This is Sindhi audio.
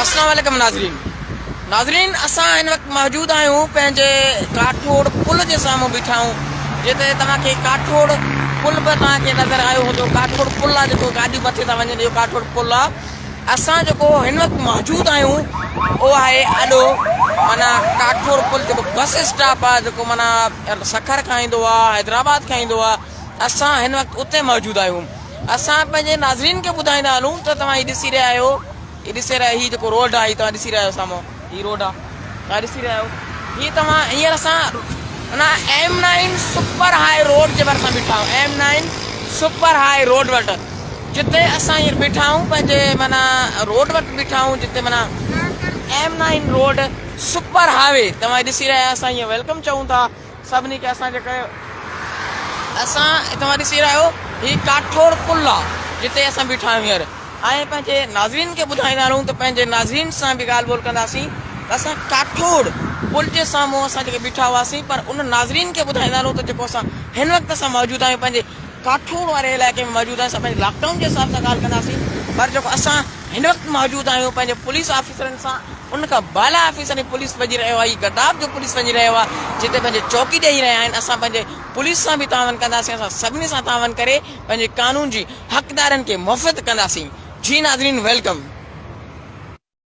السلام عليڪم ناظرين ناظرين اسان هن وقت موجود آهيون پنهنجي ڪاٺوڙ پل جي سامهون بيٺا آهيون جتي توهان کي ڪاٺوڙ پل به توهان کي نظر آيو هوندو ڪاٺوڙ پل آهي جيڪو گاڏيون مٿي ٿا وڃن اهو ڪاٺوڙ پل آهي اسان جيڪو هن وقت موجود آهيون اهو آهي اڏو معنيٰ ڪاٺوڙ پل جيڪو بس اسٽاپ آهي جيڪو معنيٰ سکر کان ايندو آهي حيدرآباد کان ايندو آهي اسان هن وقت اتي موجود آهيون. اسان پنهنجي ناظرين کي ٻڌائيندا هلون ته توهان هي ڏسي رهيا آهيو هي ڏسي رهيا هي جيڪو روڊ آهي هي توهان ڏسي رهيا آهيو سامهون هي روڊ آهي توهان ڏسي رهيا آهيو هي توهان هينئر اسان ان M nine super high road جي ڀرسان بيٺا آهيون M nine super high road وٽ جتي اسان هينئر بيٺا آهيون پنهنجي معنيٰ روڊ وٽ بيٺا آهيون جتي معنيٰ M nine road super highway توهان ڏسي رهيا اسان هينئر welcome چئون ٿا سڀني کي اسان جيڪي اسان توهان ڏسي رهيا آهيو هي ڪاٺوڙ پل آ جتي اسان بيٺا آهيون هينئر ۽ پنهنجي ناظرين کي ٻڌائيندا رهون ته پنهنجي ناظرين سان به ڳالهه ٻولهه ڪنداسين ته اسان ڪاٺوڙ پل جي سامهون اسان جيڪي بيٺا هئاسين پر ان ناظرين کي ٻڌائيندا رهون ته جيڪو اسان هن وقت اسان موجود آهيون پنهنجي ڪاٺوڙ واري علائقي ۾ موجود آهيون اسان پنهنجي لاڪ ڊائون جي حساب سان ڳالهه ڪنداسين پر جيڪو اسان هن وقت موجود آهيون پنهنجي پوليس آفيسرن سان ان کان بالا آفيسر ۽ پوليس وڃي رهيو آهي، هي گڏاپ جو پوليس وڃي رهيو آهي، جتي پنهنجي چوڪي ڏئي رهيا آهن، اسان پنهنجي پوليس سان به تعاون ڪنداسين، اسان سڀني سان تعاون ڪري پنهنجي قانون جي حقدارن کي محفط ڪنداسين، جي ناظرين welcome.